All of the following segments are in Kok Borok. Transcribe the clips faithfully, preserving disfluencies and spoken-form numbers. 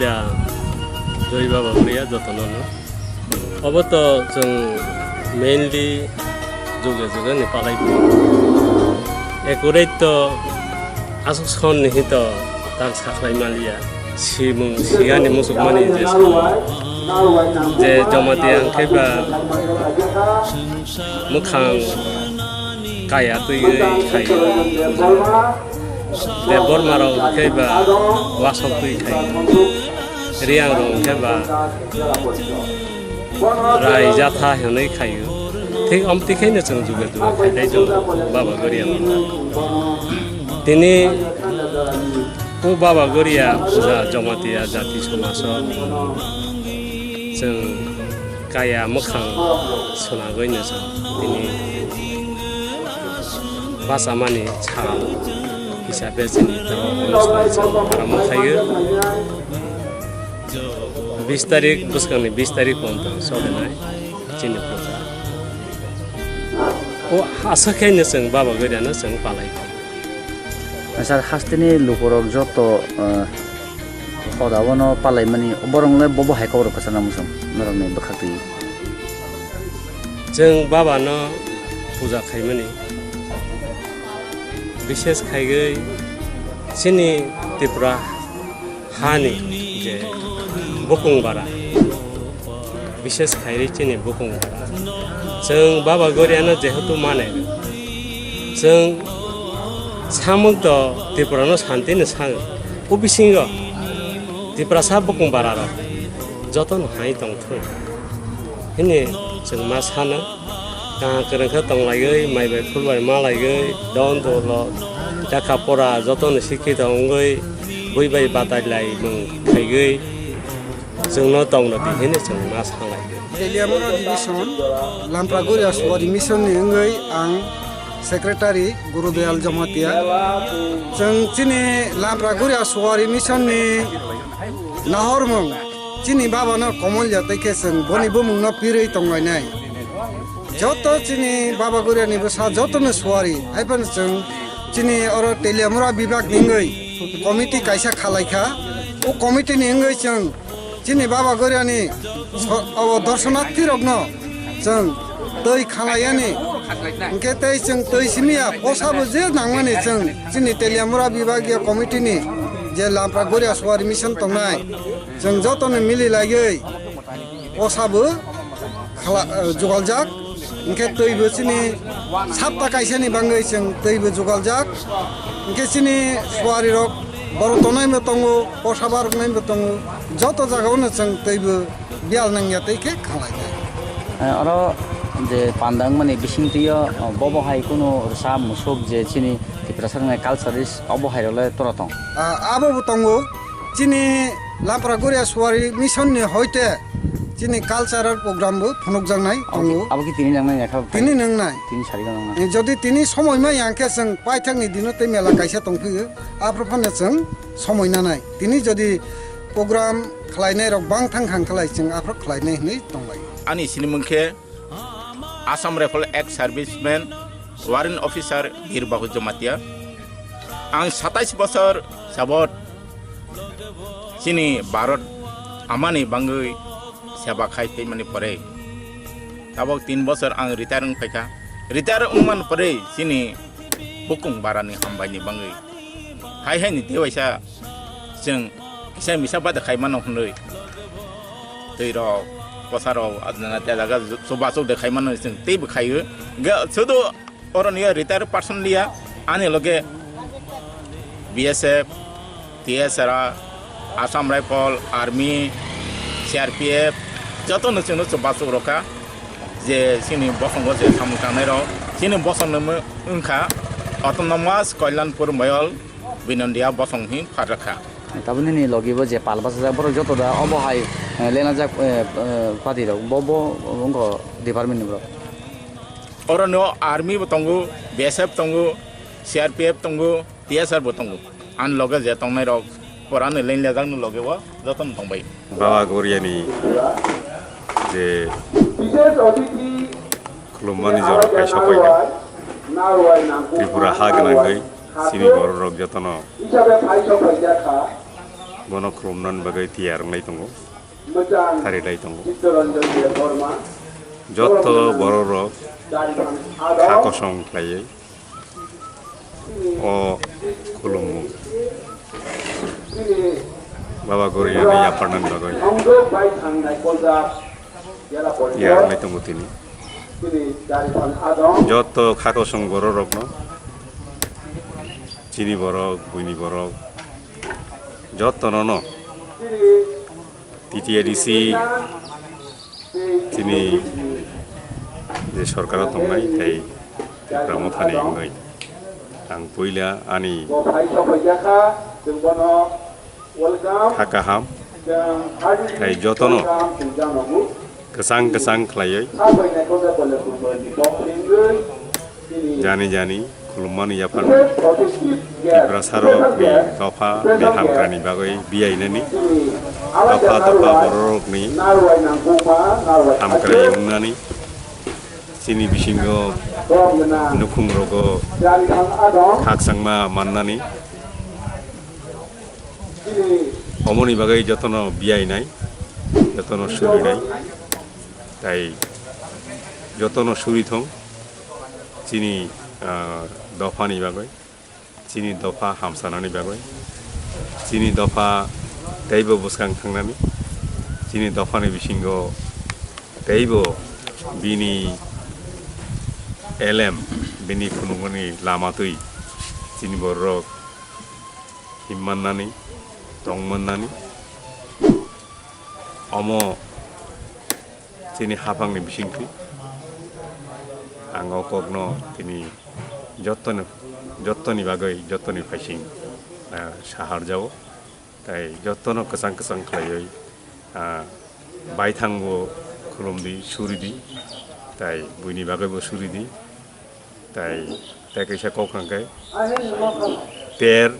Ya, Joi Baba Goria jotono no. Obo to chwng mainly juge juge ni palai phi. Accurate to aswk son ni hito tak sakhlai maliya. Simung sigani musukmani je son. Je Jamatia hwnkhe ba mwkhang kaya twiwi khaio. Debbarma rok hwnkhe ba wasok twi khaio. Riyang rok hwnkhe ba rai jatha hwnwi khaio. Thik omtwi khaino chwng juge juge khainai chwng Baba Goria no. Tini o Baba Goria puja Jamatia jati somajo chwng kaya mwkhang swnagwi no chwng tini bachamani sal hisabe chini tabuk onusthan chwng aro mwkhaio. Bis tarik bwskangni bis tarik pontho solenai chini puja. O aswk khaino chwng Baba Goriano chwng palai. Sir, hasteni lukurok joto, eh, hoda bono palaimani, borok le bobo hai kok rok kwchangma muchung norokni bwkhak twi. Chwng Baba no puja khaimani, bishes khaiwi chini Tripura hani je bukung bara, bishes khaiwi chini bukung bara. Chwng Baba Goriano jehetu mane, chwng samung to Tripura no santi no sango. O bisingo Tiprasa bukung bara rok joto no hai tong thung. Hini chwng ma sano, kaham kwrwng khe tong laiwi, mai bai phul bai ma laiwi, don dolo, lekha pora joto no sikhi tong wngwi, bui bai batai lai mung khaiwi, chwngno tong rw di hini chwng ma sa lai. Teliamura Division, Lampra Goria Suwari Mission ni wngwi ang Secretary Guru Dayal Jamatia. Chwng chini Lampra Goria Suwari Mission ni nahormung chini baba no komol ya tei khe chwng boni bumung no pirwi tonglainai. Joto chini Baba Goria ni bwsa joto no suwari, hai phano chwng chini oro Teliamura bibak ni wngwi committee kaisa khalai kha. O committee ni wngwi chwng chini Baba Goria ni so-, abo dorshonarthi rok no chwng twi khalai yani. Hwnkhe tei chwng twi simi ya, posa bo je nangmani chwng chini Teliamura bibak ya committee ni je Lampra Goria Suwari Mission tongnai, chwng joto no mili laiwi posa bo khala-, eh, jugaljak, hwnkhe twibo chini sapta kaisani bangwi chwng twibo jugaljak, hwnkhe chini suarirok borok tongnaibo tongo, posa baroknaibo tongo, joto jagao no chwng twibo biyal nangya tei khe khalainai. Eh, oro je panda wngmani bisingtwi o, oh, bobo hai kunu rwsa musuk je chini Tiprasa rwnai culturist obo hai rok le tora tong? Ah, abo bo tongo. Chini Lampra Goria Suwari Mission ni hoite chini cultural program bo phunukjaknai tongo. Abo ki tini nangnai ya kha? Tini nangnai. Tini sari nangnai. Eh, jodi tini somoi ma yang khe chwng paithak ni dino tei mela kaisa tongphio, aphuru phano chwng somoi nanai. Tini jodi program khlainai rok bang thang khang khlai chwng aphuru khlainai hinwi tonglai. Ani sinimung khe Assam Rifle ex serviceman, Warrant Officer Bir Babu Jamatia. Ang satais bosor jabot chini Bharat amani bangwi seba khai phaimani pore, tabok tin bosor ang retire wng phaikha. Retire wngmani pore chini bukung barani hambaini bangwi hai haini tewaisa chwng kisa misa bade khai mano hwnwi. Twi rok, kosa rok, adna te jaga chubachu de khai mano chwng teibo khaio. Ga sudu oroni retire person liya, ani loge B S F, T S R, Assam Rifle, Army, C R P F, joto no chwngno chubachu rokha. Je chini bosongo je samung tangnai rok, chini bosong no wngkha Autonomous Kalyanpur Moyol Binondia bosong hin pharjakha. Tabuk nini logi bo je pal bachajak borok joto da obo hai, eh, lenajak, eh, eh, party rok bo, bo wngkha department ni borok. Oro no army bo tongo, B S F tongo, C R P F tongo, T S R bo tongo. Ani loge je tongnai rok pora ni len lejak ni loge o joto no tongbai. Baba Goriani je khulummani jora kaisa paikha. Tripura ha gwnangwi chini borok rok jotono Bono khulumnani bagwi tiyar wnglai tongo, tharilai tongo. Jotto bororok kha kosong khlaiwi o khulumung Baba Goriyani yapharnani bagwi tiyar wnglai tongo tini. Jotto kha kosong bororokno, chini borok, buini borok, jottono no T T A D C chini je sorkaro tongnai tei Tipra Mothani wngwi ang puila ani kha kaham tei jotono kwchang kwchang khlaiwi jani jani khulummani yapharwi Tiprasarokni dopha ni hamkrani bagwi biyainani, dopha dopha bororokni hamkrai wngnani, chini bisingo nukhungrogo khakchangma mannani, omoni bagwi jotono biyainai, jotono surinai, tai jotono suri thung chini, ah, dophani bagwi, chini dopha hamsanani bagwi, chini dopha teibo bwskang thangnani, chini dophani bisingo teibo bini elem, bini phunukmani lama twi chini bororok himmannani, tongmannani, omo chini haphangni bisingtwi. Ang o kokno tini jottoni, jottoni bagwi, jottoni phaising, ah, saharjao. Tai jottono kwchang kwchang khlaiwi, ah, baithangbo khulumdi, suridi, tai buini bagwibo suridi. Tai, tai kaisa kok hwnkhe ter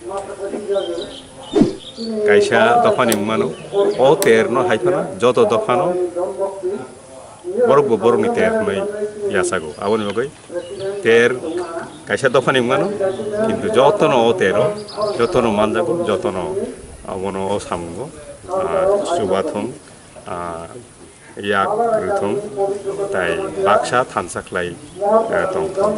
kaisa dophani wngmano. O ter no hai phano joto dophano borok bo borokni ter hwnwi yachago. Aboni bagwi ter kaisa dophani wngmano, kintu jotono o tero, jotono manjago, jotono abono o samungo, ah, chubathung, ah, yak rwthung tai baksa thansa khlai, eh, tongthung.